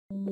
Bernakuqa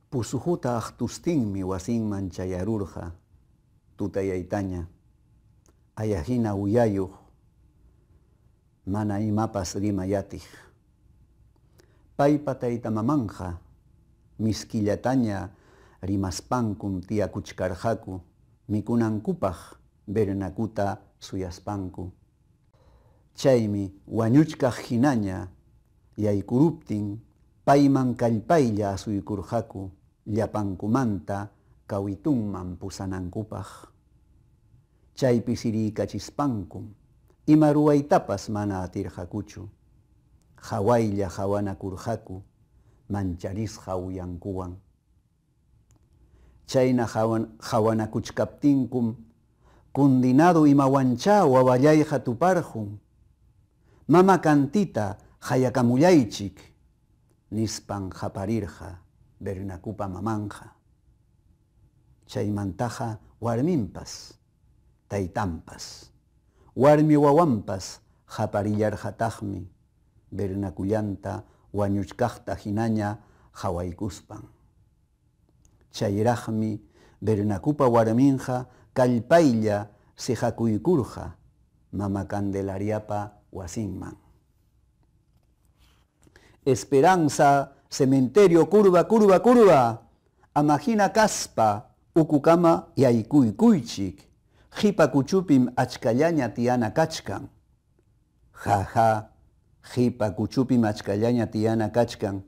pusuhuta aqtustinmi wasinman chayarurqa tutayaytaña, ayahina uyayuq, mana imapas rimay atiq. Paypa tayta mamanqa miskillataña rimaspankum tiyakuchkarqaku mikunankupaq Bernakuta suyaspanku. Chaymi wañuchkaq hinaña yaykuruptin payman kallpaylla asuykurqaku llapankumanta kawitunman pusanankupaq. Chaypi siriykachispankum ima ruwaytapas mana atirqakuchu. Hawaylla hawanakurqaku mancharisqa uyankuwan. Chayna hawanakuchkaptinkum kundinadu imawanchá wawallayqa tuparqun. Mama Kantita qayakamullaychik, nispan qaparirqa Bernakupa mamanqa. Chaymantaqa warminpas, taytanpas, warmi wawanpas qaparillarqataqmi Bernakullanta wañuchkaqta hinaña qawaykuspan. Chayraqmi Bernakupa warminqa kallpaylla siqakuykurqa mama Candelariapa wasinman. Esperanza, cementerio, curva, curva, curva. Amahina kaspa, ukukama yaykuykuychik. Qipa kuchupim achkallaña tiyana kachkan. Ja, ja, qipa kuchupim achkallaña tiyana kachkan.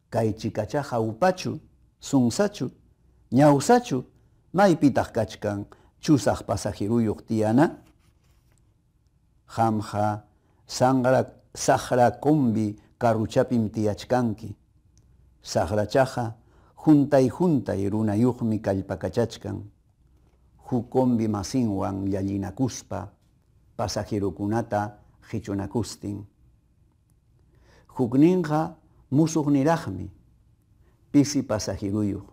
Kay chikachaqa upachu, sunsachu, ñawsachu, maypitaq kachkan chusaq pasajiruyuq tiyana? Qamqa sanqra saqra combi karruchapim tiyachkanki. Saqrachaqa huntay huntay runayuqmi kallpakachachkan. Huk combi masinwan llallinakuspa pasajerokunata qichunakustin. Hukninqa musuqniraqmi, pisi pasajeruyuq,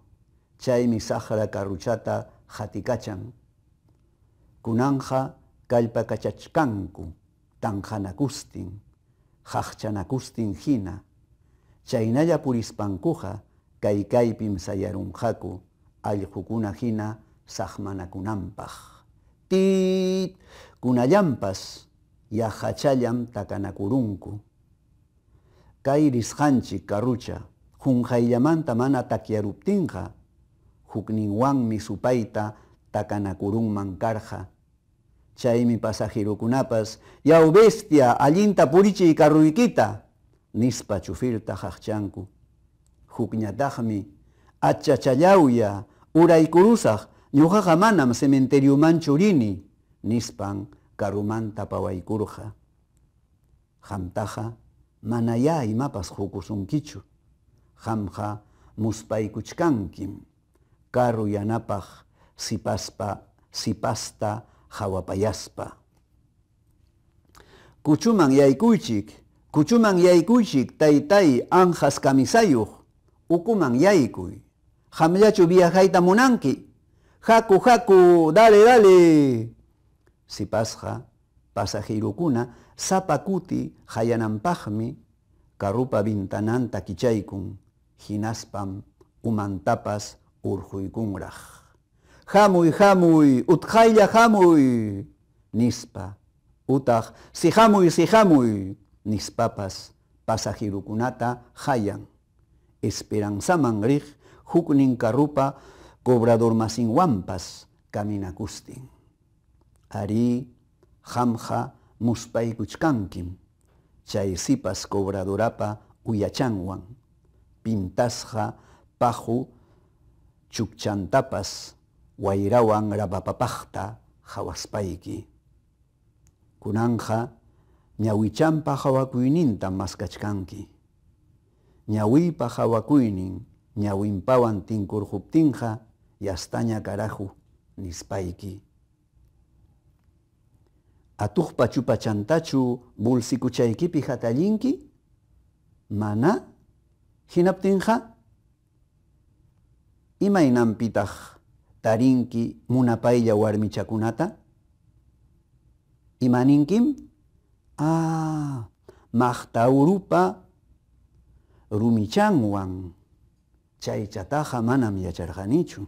chaymi saqra karruchata qatikachan. Kunanqa kallpakachachkanku tanqanakustin, qaqchanakustin hina. Chaynalla purispankuqa kay kaypim sayarunqaku allqukuna hina saqmanakunanpaq. Tit kunallanpas yaqachallam takanakurunku. Kay risqanchik karrucha qunqayllamanta mana takyaruptinqa hukninwanmi supayta takanakurunman karqa. Chaymi pasajerokunapas, yaw bestia, allinta purichiy karruykita, nispa chufirta qaqchanku. Hukñataqmi, achachallawya, uraykurusaq, ñuqaqa manam cementeriomanchu rini, nispan karrumanta pawaykurqa. Qamtaqa manayá imapas qukusunkichu. Qamqa muspaykuchkankim karru yanapaq sipaspa sipasta qawapayaspa. Kuchuman yaykuychik, kuchuman yaykuychik, taytay anqas kamisayuq, ukuman yaykuy. Qamllachu viajayta munanki? Haku, haku, dale, dale. Sipasqa pasajerokuna sapa kuti qayananpaqmi karrupa vintananta kichaykun, hinaspam umantapas urquykunraq. Hamuy, hamuy, utqaylla hamuy, nispa. Utaq sihamuy, sihamuy, nispapas pasajerokunata qayan. Esperanzaman riq huknin karrupa cobrador masinwanpas kaminakustin. Arí, qamqa muspaykuchkankim chay sipas cobradorapa uyachanwan, pintasqa paqu chukchantapas wayrawan rapapapaqta qawaspayki. Kunanqa ñawichanpa qawakuynintam maskachkanki. Ñawiypa qawakuynin ñawinpawan tinkurquptinqa yastaña carajo nispayki. Atuqpa chupachantachu bolsikuchaykipi hatallinki? Mana? Hinaptinqa? Imaynanpitaq tarinki munapaylla warmichakunata? Imaninkim? Ah, maqtawrupa rumichanwan. Chaychataqa manam yacharqanichu.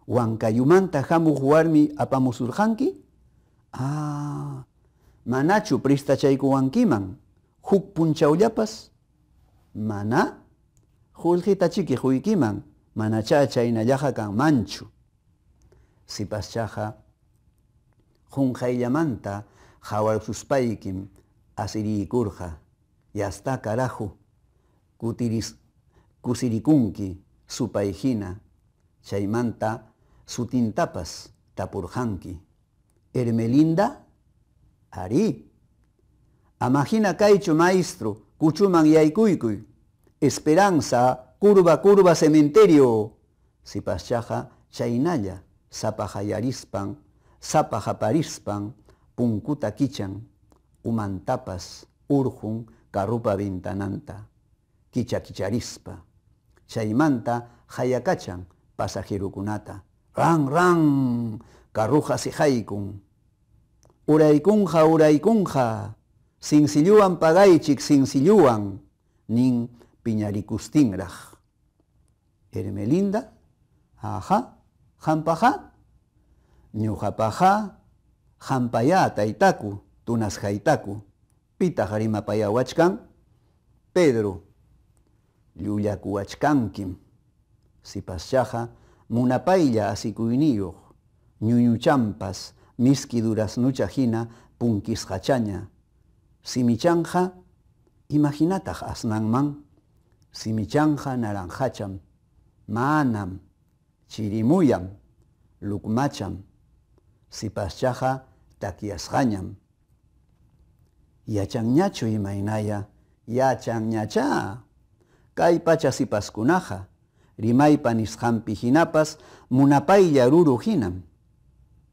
Wankayumanta hamuq warmi apamusurqanki? Ah, manachu pristachaykuwankiman huk punchawllapas? Mana? Qullqitachiki quykiman, manachá chaynallaqa kanmanchu. Sipaschaqa qunqayllamanta qawarsuspaykim asiriykurqa. Yasta carajo, kutiris, kusirikunki supay hina, chaymanta sutintapas tapurqanki. Hermelinda? Arí. Ama hina kaychu maestro, kuchuman yaykuykuy. Esperanza, curva, curva, cementerio. Sipaschaqa chaynalla sapa hayarispan, sapa haparispan, punkuta kichan, umantapas urqun carrupa ventananta, kicha kicharispa. Chaymanta hayakachan pasajerokunata. Ran, ran, carruqa siqaykun. Uraykunqa, uraykunqa, sinsilluwan pagaychik, sinsilluwan, nin piñarikustinraq. Hermelinda, aja, hampaja, ñuqapaqa, hampayá taytaku, tunasqaytaku. Pitaq rimapayawachkan? Pedro, llullakuwachkankim. Sipaschaqa munapaylla asikuyniyuq, ñuñuchampas miski duraznucha hina punkisqachaña. Simichanqa, imahinataq asnanman? Simichanqa naranjacham, manam, chirimuyam, lukmacham. Sipaschaqa takyasqañam. Yachanñachu imaynaya? Yachanñachá. Kay pacha sipaskunaqa, rimaypa nisqanpi hinapas munapaylla ruru hinam.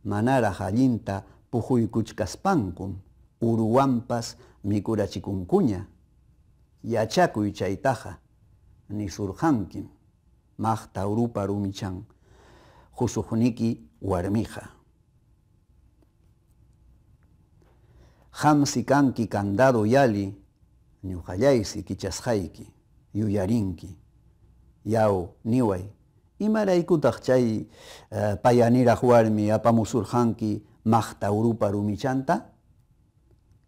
Manaraq allinta puhuykuchkaspankum, uruwanpas mikurachikunkuña. Yachakuy chaytaqa, nisurqankim, maqta urupa rumichan, husuqniki warmiqa. Qamsi kanki candado yali, ñuqallaysi kichasqayki, yuyarinki. Yaw, niway, imaraykutaq chay payaniraq warmi apamusurqanki maqta urupa rumichanta?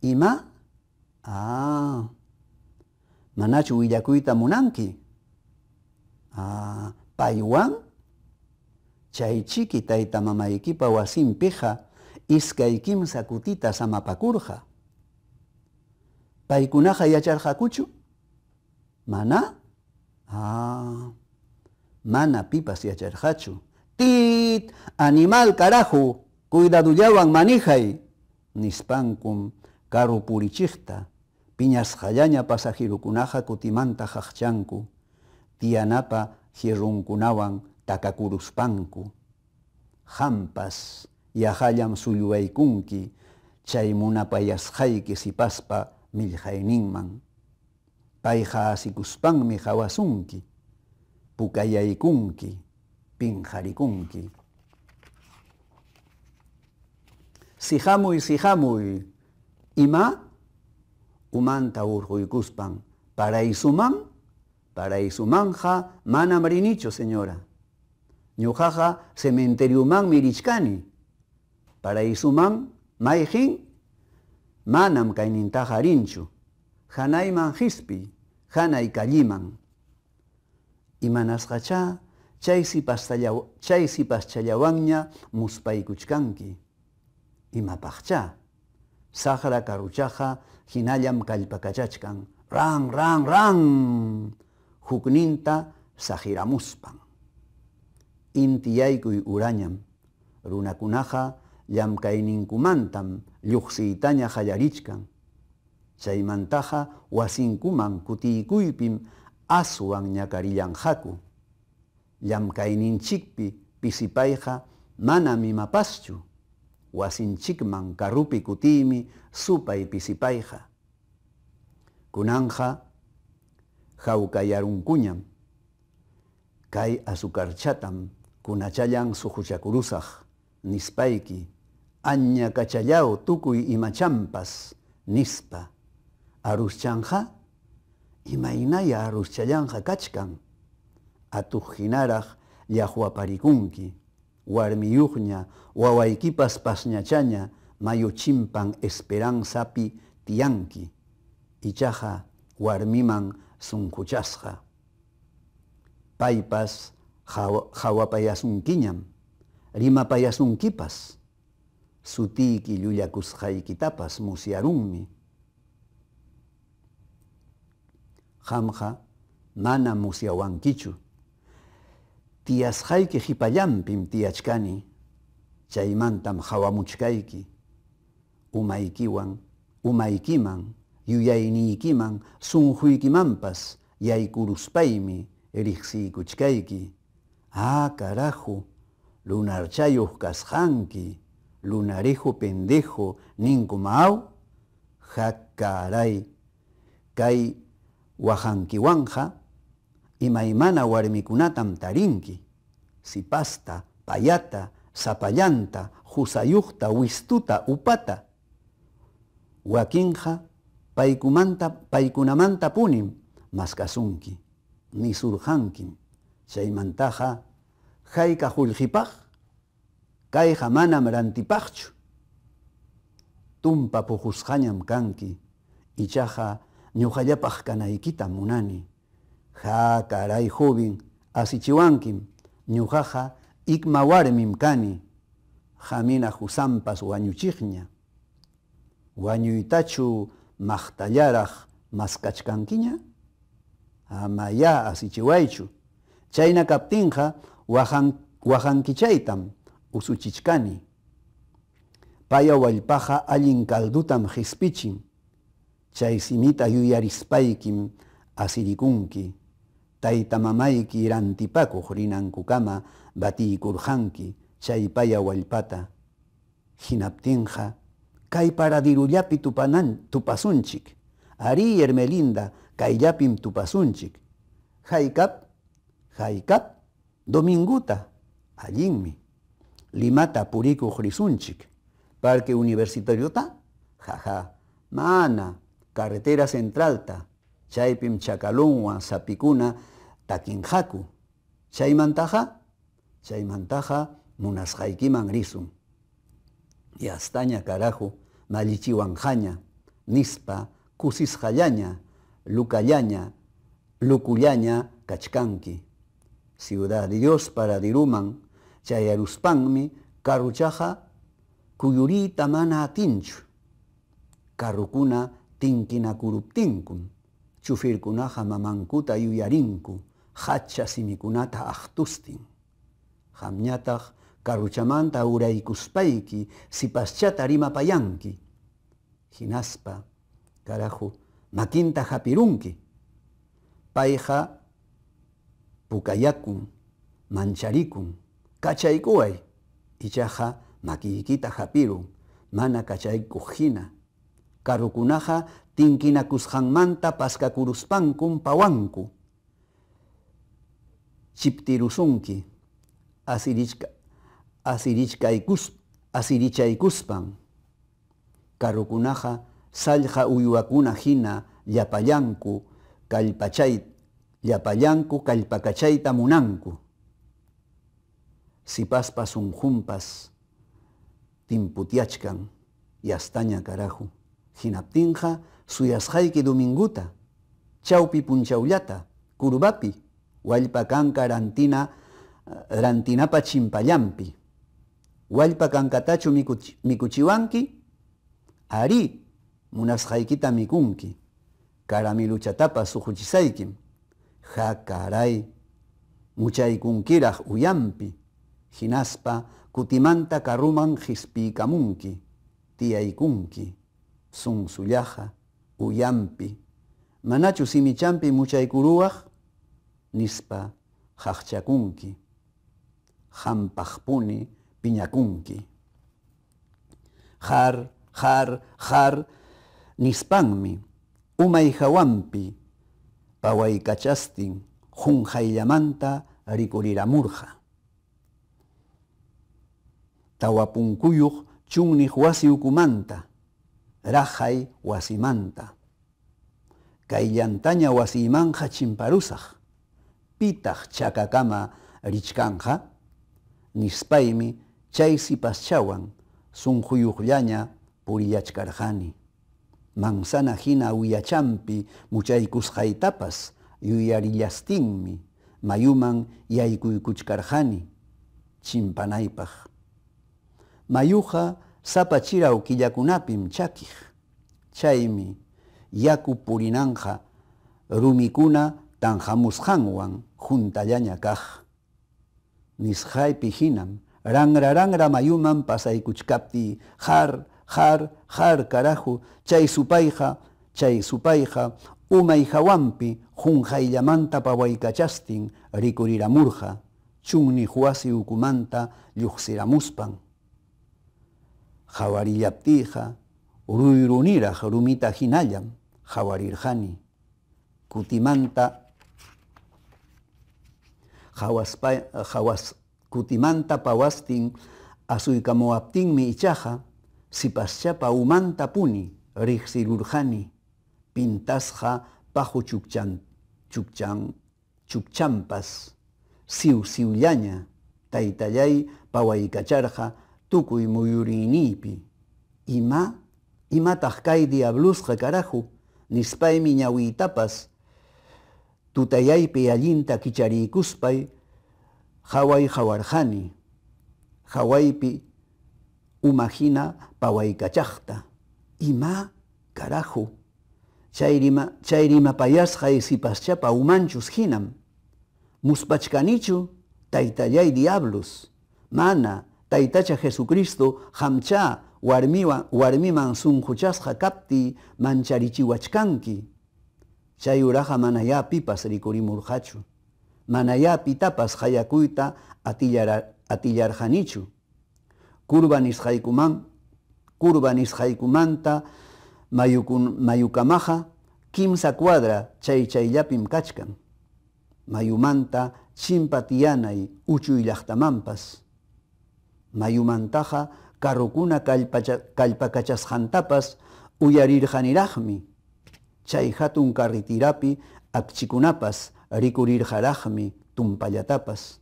Ima? Ah, manachu willakuyta munanki? Ah, paywan? Chay chiki tayta mamaykipa wasinpiqa iskay kimsa kutita samapakurqa. Paykunaqa yacharqakuchu? Mana? Ah, mana pipas yacharqachu. Tit, animal carajo, cuidadullawan manijay, nispankum carro purichiqta, piñasqallaña pasajerokunaqa kutimanta qaqchanku, tiyanapa hierronkunawan takakuruspanku. Qampas yaqallam sulluwaykunki chay munapayasqayki sipaspa millqayninman. Payqa asikuspanmi qawasunki, pukayaykunki, pinqarikunki. Sihamuy, sihamuy, ima? Umanta urquykuspan, paraisuman? Paraisumanja manam rinichu, señora. Ñuqaqa cementeriomanmi richkani. Paraisuman mayqin? Manam kaynintaqa rinchu. Hanayman qispi, hanay kalliman. Imanasqachá chay sipaschallawanña muspaykuchkanki. Imapaqchá? Saqra karuchaqa hinallam kallpakachachkan. Ran, ran, ran! Hukninta saqiramuspan. Inti yaykuy urañam. Runakunaqa llamkayninkumantam lluqsiytaña qallarichkan. Chaymantaqa wasinkuman kutiykuypim aswan ñakarillanqaku. Llamkayninchikpi pisipayqa manam imapaschu. Wasinchikman carrupi kutiymi supay pisipayqa. Kunanqa hawkayarunkuñam. Kay azucarchatam kunachallan suquchakurusaq nispayki, añakachallaw tukuy imachampas nispa. Aruschanqa? Imaynaya aruschallanqa kachkan? Atuq hinaraq llaqwaparikunki, warmiyuqña, wawaykipas pasñachaña mayu chimpan Esperanzapi tiyanki, ichaqa warmiman sunquchasqa. Paypas qawapayasunkiñam, rimapayasunkipas, sutiyki llullakusqaykitapas musyarunmi. Qamqa manam musyawankichu. Tiyasqayki qipallanpim tiyachkani, chaymantam qawamuchkayki. Umaykiwan, umaykiman, yuyayniykiman, sunquykimanpas yaykuruspaymi riqsiykuchkayki. Ah, carajo, lunarchayuq kasqanki, lunarejo pendejo ninkum aw? Ha caray, kay waqankiwanqa imaymana warmikunatam tarinki, sipasta, payata, sapallanta, qusayuqta, wistuta, upata. Wakinqa paykumanta paykunamantapunim maskasunki, nisurqankim. Chaymantaqa hayka qullqipaq? Kayqa manam rantipaqchu. Tumpa puqusqañam kanki, ichaqa ñuqallapaq kanaykitam munani. Ha caray joven, asichiwankim, ñuqaqa ikma warmim kani, qamina husampas wañuchiqña. Wañuytachu maqtallaraq maskachkankiña? Amayá asichiwaychu. Chayna kaptinqa waqan waqankichaytam usuchichkani. Paya wallpaqa allin caldutam qispichin. Chay simita yuyarispaykim asirikunki. Tayta mamayki rantipakuq rinankukama batiykurqanki chay paya wallpata. Hinaptinqa kay paradirullapi tupanan tupasunchik. Arí, Hermelinda, kayllapim tupasunchik. Haykap? Haykap? Dominguta. Allinmi. Limata purikuq risunchik. Parque Universitariota? Jaja. Mana. Carretera Centralta. Chaypim chakalunwan sapikuna takinqaku. Chaymantaqa? Chaymantaqa munasqaykiman risun. Yastaña carajo, mallichiwanqaña, nispa kusisqallaña, lukallaña, lukullaña kachkanki. Ciudad de Dios paradiruman chayaruspanmi carruchaqa kuyuriyta mana atinchu. Carrukuna tinkinakuruptinkum, chufirkunaqa mamankuta yuyarinku hacha simikunata aqtustin. Qamñataq carruchamanta uraykuspayki sipaschata rimapayanki. Hinaspa, carajo, makinta hapirunki. Payqa pukayakun, mancharikun, kachaykuway. Ichaqa makiykita hapirun, mana kachaykuq hina. Carrukunaqa tinkinakusqanmanta paskakuruspankum pawanku. Chiptirusunki, asirichka, asirichkaykus, asirichaykuspan. Carrukunaqa sallqa uywakuna hina llapallanku kallpachay llapallanku kallpakachayta munanku. Sipaspa sunqunpas timputiachkan, yastaña carajo. Hinaptinqa suyasqayki dominguta, chawpi punchawllata, curvapi, wallpa kanka rantina rantinapa chimpallanpi. Wallpa kankatachu mikuchiwanki? Arí, munasqaykita mikunki. Karamiluchatapas suquchisaykim. Ha caray, muchaykunkiraq uyampi. Hinaspa kutimanta carruman qispiykamunki, tiyaykunki, sunsullaqa uyampi. Manachu simichampi muchaykuruwaq? Nispa qaqchakunki. Hampaqpuni piñakunki. Har, har, har, nispanmi umay hawanpi pawaykachastin qunqayllamanta rikuriramurqa. Tawapunkuyuq chunniq wasi ukumanta, raqay wasimanta. Kayllantaña wasiymanqa chimparusaq. Pitaq chakakama richkanqa? Nispaymi chay sipaschawan sunquyuqllaña purillachkarqani. Manzana hina uyachampi muchaykusqaytapas yuyarillastinmi mayuman yaykuykuchkarqani chimpanaypaq. Mayuqa sapa chiraw killakunapim chakiq. Chaymi yaku purinanqa rumikuna tanqamusqanwan juntallaña kaq. Nisqaypi hinam ranra ranra mayuman pasaykuchkaptiy har har har carajo chay supayqa chay supayqa umay hawanpi qunqayllamanta pawaykachastin rikuriramurqa chunniq wasi ukumanta lluqsiramuspan. Qawarillaptiyqa ruyruniraq rumita hinallam qawarirqani. Kutimanta hawas kutimanta pawastin asuykamuwaptinmi ichaqa sipaschapa umanta puni riqsirurqani pintasqa paqu chukchan chukchan chukchampas siw siwllaña taytallay pawaykacharqa tukuy muyuriyniypi. Ima imataq kay diablusqa carajo nispaymi ñawiytapas tutayaypi allinta kichariykuspay haway hawarqani hawaypi uma hina pawaykachaqta. Ima carajo chay rima chay rimapayasqay sipaschapa umanchus hinam. Muspachkanichu taytallay diablus. Mana taytacha Jesucristo qamcha warmiwan warmiman sunquchasqa kaptiy mancharichiwachkanki. Chay uraqa manayá pipas rikurimurqachu. Manayá pitapas qayakuyta atillarqanichu. Curva nisqaykuman curva nisqaykumanta mayukun mayukamaqa kimsa cuadra chay chayllapim kachkan. Mayumanta chimpa tiyanay uchuy llaqtamanpas. Mayumantaqa carrukuna kallpakachasqantapas uyarirqaniraqmi. Chay hatun carreterapi akchikunapas rikurirqaraqmi tumpallatapas.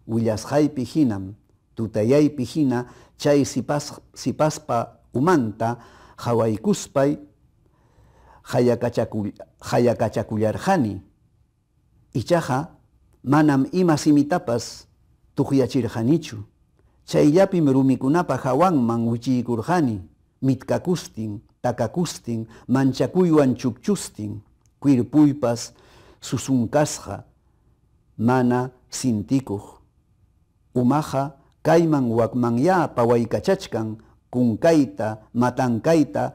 Willasqaypi hinam tutayaypi hina chay sipas sipaspa umanta qawaykuspay hayakachakullarqani. Ichaqa manam ima simitapas tuqyachirqanichu. Chayllapim rumikunapa hawanman wichiykurqani mitkakustin, takakustin, manchakuywan chukchustin, kwirpuypas susunkasqa mana sintikuq. Umaqa kayman wakmanyá pawaykachachkan kunkayta, matankayta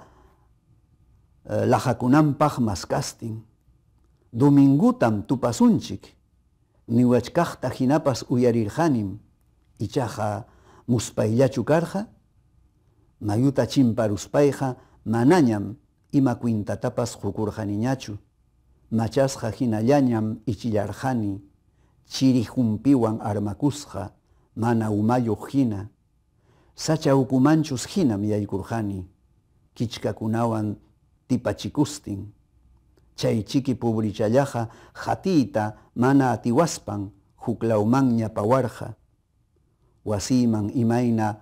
laqakunanpaq maskastin. Domingutam tupasunchik, niwachkaqta hinapas uyarirqanim, ichaqa muspayllachu karqa? Mayuta chimparuspayqa manañam ima kwintatapas qukurqaniñachu. Machasqa hinallañam ichillarqani, chiri humpiwan armakusqa, mana umayuq hina. Sacha ukumanchus hinam yaykurqani, kichkakunawan tipachikustin. Chay chiki pobrichallaqa hatiyta mana atiwaspan huklawmanña pawarqa. Wasiyman imayna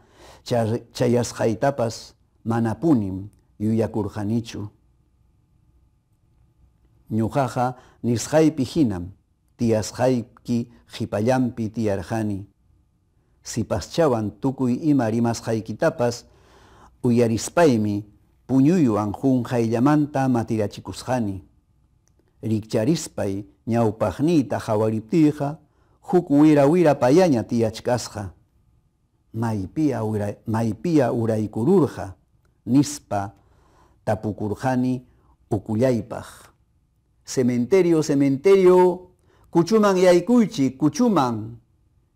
chayasqaytapas manapunim yuyakurqanichu. Ñuqaqa nisqaypi hinam tiyasqayki qhipallanpi tiyarqani. Sipaschawan tukuy ima rimasqaykitapas uyarispaymi puñuywan qunqayllamanta matirachikusqani. Rikcharispay ñawpaqniyta qawariptiyqa huk wira wira payaña tiyachkasqa. Maypiya maypiya uraykururqa nispa tapukurqani ukullaypaq. Cementerio, cementerio, kuchuman yaykuychik, kuchuman.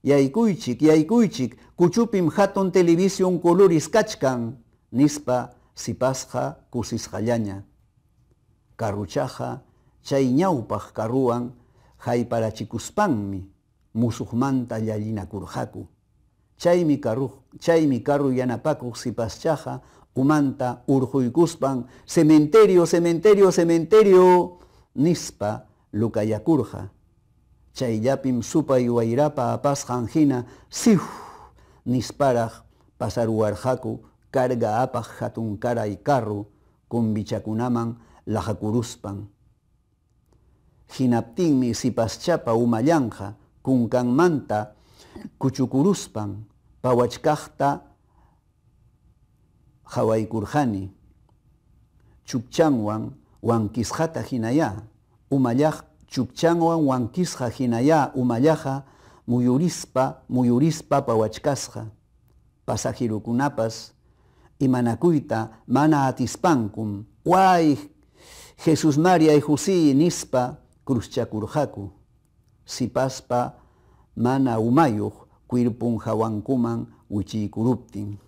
Yaykuychik, yaykuychik, kuchupim hatun televisión kuluris kachkan, nispa sipasqa kusisqallaña. Karruchaqa chay ñawpaq karruwan Hayparachikuspanmi musuqmanta llallinakurqaku. Chaymi carro, chaymi carro yanapakuq sipaschaqa umanta urquykuspan cementerio, cementerio, cementerio nispa lukayakurqa. Chayllapim supay wayrapa apasqan hina siw nisparaq pasaruwarqaku carga apaq hatunkaray carro kumbichakunaman laqakuruspan. Hinaptinmi sipaschapa umallanqa kunkanmanta kuchukuruspan pawachkaqta qawaykurqani. Chukchanwan wankisqata hinayá umallaq chukchanwan wankisqa hinayá umallaqa muyurispa muyurispa pawachkasqa. Pasajerokunapas imanakuyta mana atispankum way Jesús María y José nispa cruzchakurqaku. Sipaspa mana umayuq cuerpun hawankuman wichiykuruptin.